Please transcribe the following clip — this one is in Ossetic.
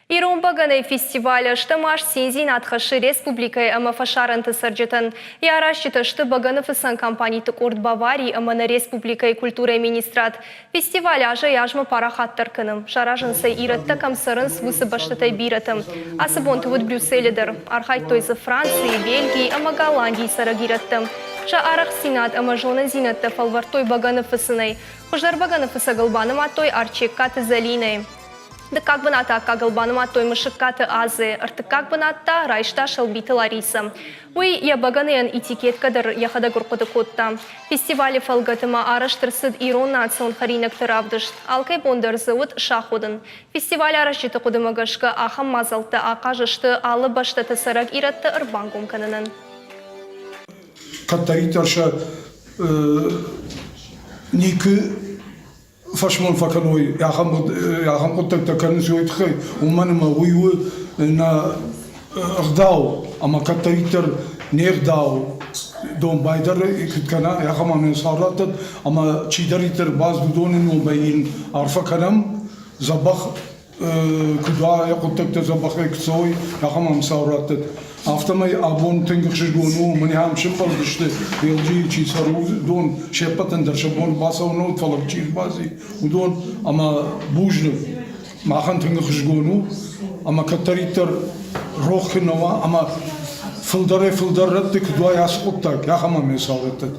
Ирон бӕгӕныйы фестивалы ӕстӕм аз циндзинад хӕссы республикӕйы ӕмӕ фӕсарӕнты цӕрджытӕн. Йӕ аразджытӕ сты бӕгӕныфыцӕн компаниты къорд «Бавари» ӕмӕ нӕ республикӕйы культурӕйы министрад. Фестиваль азӕй-азмӕ парахатдӕр кӕны. Саразынц ӕй ирӕттӕ кӕм цӕрынц, уыцы бӕстӕтӕй бирӕтӕ. Ацы бонты уыд Брюсселы дӕр. Архайдтой дзы Францийы, Бельгийы ӕмӕ Голландийы цӕрӕг ирӕттӕ. Сӕ арӕхстдзинад ӕмӕ зонындзинӕдтӕ фӕлвӕрдтой бӕгӕны фыцынӕй. Хуыздӕр бӕгӕныфыцӕгыл банымадтой Арчегкаты Зӕлинӕйы. Дыккаг бынаты аккагыл банымадтой Мысыккаты Азы, ӕртыккаг бынат та райста Сӕлбиты Ларисӕ. Уый йӕ бӕгӕныйӕн этикеткӕ дӕр йӕхӕдӕг ӕрхъуыды кодта. Фестивалы фӕлгӕты ма арӕзт ӕрцыд ирон национ хӕринӕгты равдыст. Алкӕй бон дӕр дзы уыд саходын. Фестивалы аразджыты хъуыдымӕ гӕсгӕ ахӕм мадзӕлттӕ ахъаз сты алы бӕстӕты цӕрӕг ирӕтты ӕрбангом кӕнынӕн. Кӕддӕриддӕр сӕ никуы фӕсмон фӕкӕной, ахӕм ахӕм хъуыддӕгтӕ кӕнынц уый тыххӕй, уымӕн ӕмӕ уый у нӕ ӕгъдау ӕмӕ кӕддӕриддӕр не гъдау домбайдӕр куыд кӕна, ахӕм ӕмӕ цард раттӕд ӕмӕ чидӕриддӕр бацыд, уыдоны номӕй йын арфӕ кӕнӕм, дзӕбӕх куыд уа, йӕ хъуыддӕгтӕ дзӕбӕхӕй куы цӕуой, ахӕм ӕмцау раттӕд. Афтӕмӕй абон тынг ӕхсызгон у, мӕнӕ ам сӕмбӕлдысты, Белджийы чи цӕры, уыдон се ппӕтӕн дӕр сӕ бон бацӕуын нӕ уыд, фӕлӕ чи ӕрбаци, уыдон ӕмӕ бузныг. Махӕн тынг ӕхсызгон у, ӕмӕ кӕддӕриддӕр рох куы нӕ уа ӕмӕ фылдӕрӕй-фылдӕр рӕтты куыд уа ацы хъуыддаг, ахӕм ӕмӕ цау раттӕд.